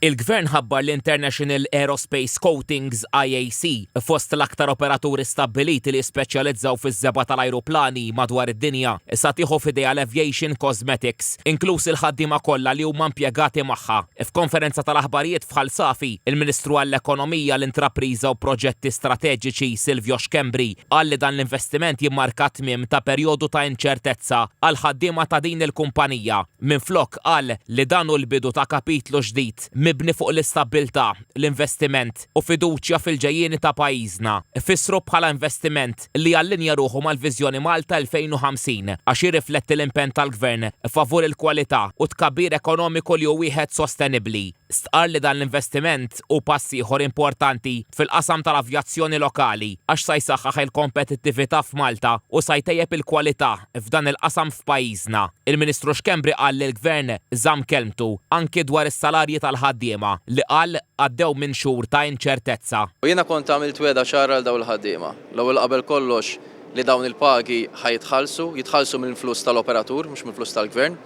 Il-Gvern ħabbar l-International Aerospace Coatings, IAC, fost l-aktar operaturi stabbiliti li jispeċjalizzaw fiż-żebgħa tal-ajruplani madwar id-dinja, sa tieħu f'idejha l-Aviation Cosmetics, inkluż il-ħaddiema kollha li huma impjegati magħha. F'konferenza tal-aħbarijiet f'Ħal Safi, il-Ministru għall-Ekonomija, l-Intrapriża u Proġetti Strateġiċi Silvio Schembri qal li dan l-investiment jimmarka t-tmiem ta' perjodu ta' inċertezza għall-ħaddiema ta' din il-kumpanija. Minflok, qal li dan hu l-bidu ta' kapitlu ġdid mibni fuq l-istabbiltà, l-investiment u fiduċja fil-ġejjieni ta' pajjiżna. Fissru bħala investiment li jallinja ruħu mal-Viżjoni Malta 2050 għax jirrifletti l-impenn tal-Gvern favur il-kwalità u t-tkabbir ekonomiku li hu wieħed sostenibbli. Stqarr li dan l-investiment hu pass ieħor importanti fil-qasam tal-avjazzjoni lokali għax sa jsaħħaħ il-kompetittività f'Malta u sa jtejjeb il-kwalità f'dan il-qasam f'pajjiżna. Il-Ministru Schembri qal li l-Gvern żamm kelmtu anki dwar is-salarji tal-ħaddiema li qal għaddew minn xhur ta' inċertezza. U jiena kont għamilt wegħda ċara għal dawn il-ħaddiema. L-ewwel qabel kollox li dawn il-pagi ħa jitħallsu, jitħallsu mill-flus tal-operatur mhux mill-flus tal-Gvern.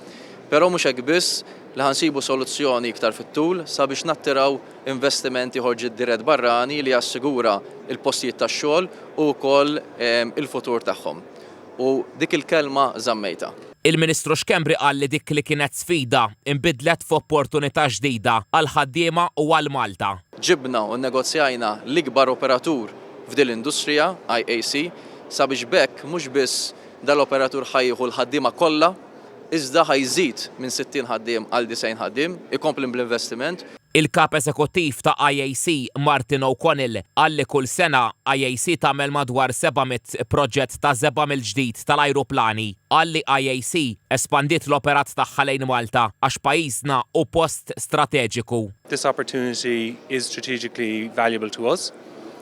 Però mhux hekk biss, li ħa nsibu soluzzjoni iktar fit-tul sabiex nattiraw investiment ieħor ġid dirett barrani li jassigura l-postijiet tax-xogħol u wkoll il-futur tagħhom. U dik il-kelma żammejtha. Il-Ministru Schembri qal li dik li kienet sfida nbidlet f'opportunità ġdida għall-ħaddiema u għal Malta. Ġibna u nnegozjajna l-ikbar operatur f'din l-industrija, IAC, sabiex b'hekk mhux biss dal-operatur ħa jieħu l-ħaddiema kollha, iżda ħa jżid minn 60 ħaddiem għal 90 ħaddiem, ikompli bl-investiment. Il-Kap Eżekuttiv ta' IAC, Martin O'Connell, qal li kull sena IAC tagħmel madwar 700 proġett ta' żebgħa mill-ġdid tal-ajruplani. Qal li IAC espandiet l-operat tagħha lejn Malta għax pajjiżna hu post strateġiku. This opportunity is strategically valuable to us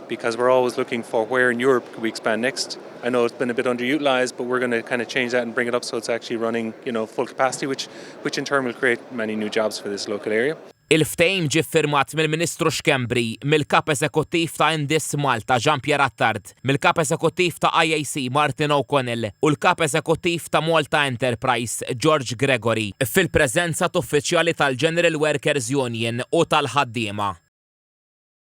because we're always looking for where in Europe could we expand next. I know it's been a bit underutilized, but we're going to kind of change that and bring it up so it's actually running, you know, full capacity, which, which in turn will create many new jobs for this local area. Il-ftehim ġie ffirmat mill-Ministru Schembri, mill-Kap Eżekuttiv ta' Indis Malta Jean Pierre Attard, mill-Kap Eżekuttiv ta' IAC Martin O'Connell u l-Kap Eżekuttiv ta' Malta Enterprise George Gregory, fil-preżenza t'uffiċjali tal-General Workers Union u tal-ħaddiema.